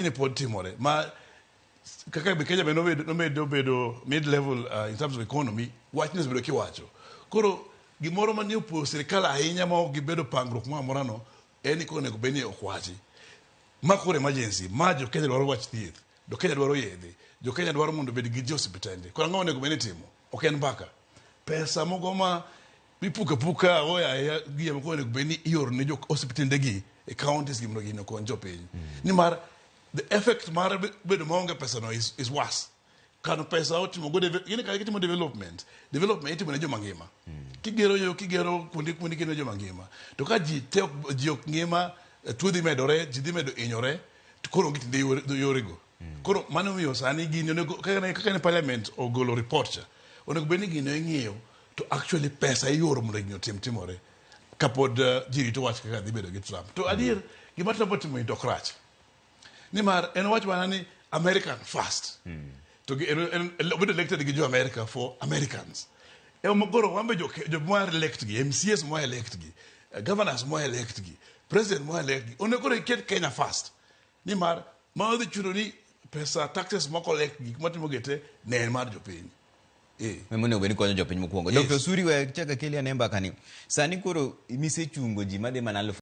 Gini pod timore ma kaka be Kenya be nobedo nomedo bedo mid level in terms of economy, wachni osebedo kiwacho. Koro gimoro manie opuoyo sirikal ahinya ma ok gibedo pangruok moro amora no en ni koro onego bed ni ok wachi. Ma koro emergency, ma jo Kenya dwaro wach thieth, jo Kenya dwaro yedhe, jo Kenya dwaro mondo obed gi ji osiptende. Koro ang'o onego bed ni itimo? Ok en mbaka. Pesa mogo ma ipuko apuka oya gi ema koro onego bed ni ioro ne jo osiptende gi e counties gi mondo gini okony jopiny. Nimar the effect mar bedo maonge pesa no is worse. Kano pesa otimo go gini kaka itimo development, development itimo ne joma ngima. Kigero yo, kigero kuonde kuonde igero ne joma ngima. To ka ji te ok, ji ok ngima, tuo dhi medore, ji dhi medo hinyore, to koro onge tiende yorego. Koro mano omiyo sani gini onego kaka ne parliament ogolo report cha, onego bed ni gino ing'iyo to actually pesa ioro mondo gini otim timore kapod ji rito wach kaka dhi bedo gi Trump. To adier gima Trump otimo ni to ok rach. Nimar en owacho mana ni American first. To en obedo elected gi jo America for Americans. Ema koro wan be jo mwa elect gi, MCAs mwa elect gi, governors mwa elect gi, president mwa elect gi. Onego koro iket Kenya first. Nimar mano dhi chuno ni pesa taxes mwa collect gik matimo gi te ne en mar jopiny. Ema onego bed ni konyo jopiny mokwongo. Yes. Dr. Osuri, we chak akeli ane mbaka ni. Sani koro misechungo ji madhi mana 2000.